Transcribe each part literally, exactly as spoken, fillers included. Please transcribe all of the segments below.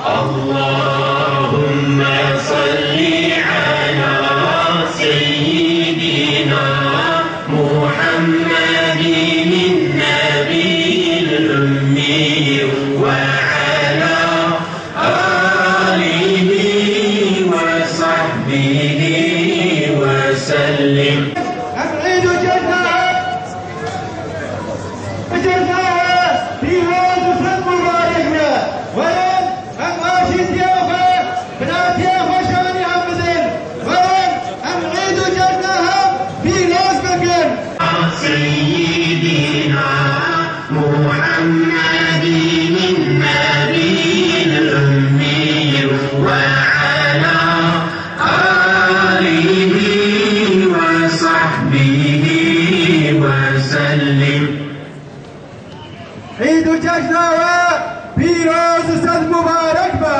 اللهم صل على سيدنا محمد النبي الأمي وعلى آله وصحبه وسلم. Em Îd û cejna, cejna pîroz û sed mubarek be. Werin em aşîtiya xwe, biratiya xwe şanî hev bidin. Werin em Îd û cejna hev pîroz bikin. سيدنا محمد النبي الأمي وعلى آله وصحبه وسلم. Îd û cejna we pîroz û sed mubarek be.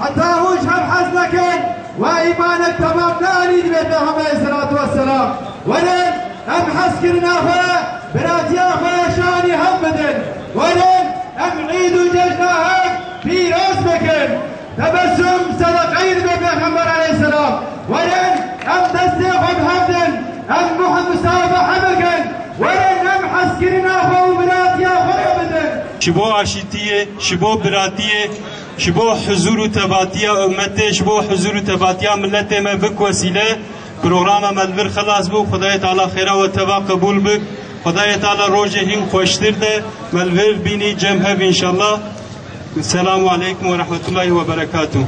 Heta hûn ji hev hez nekin, we îmanek temam neanî divê Pêxemberê selatu vesselam. Werin em hezkirina xwe, biratiya xwe şanî hev bidin. Werin em Îd û cejna hev pîroz bikin. Tebessum sedeqeyê divê Pêxember aleyhisselam. Werin em destê xwe bi hev din, em muh-, musabehe bikin. Werin em hezkirina xwe û biratiya xwe re bidin. Ji bo aşîtiyê, ji bo biratiyê, ji bo huzur û tevatiya ummetê, ji bo huzur û tevatiya milletê me bik wesîle, programa me li vir xilas bû. Xwedayê Teala xêra we teva qebûl bik. Xwedayê Teala rojê hîn xweştir de me li vir bînî cem hev înşallah. Selamu aleykum ve rahmetullahi ve berekatuh.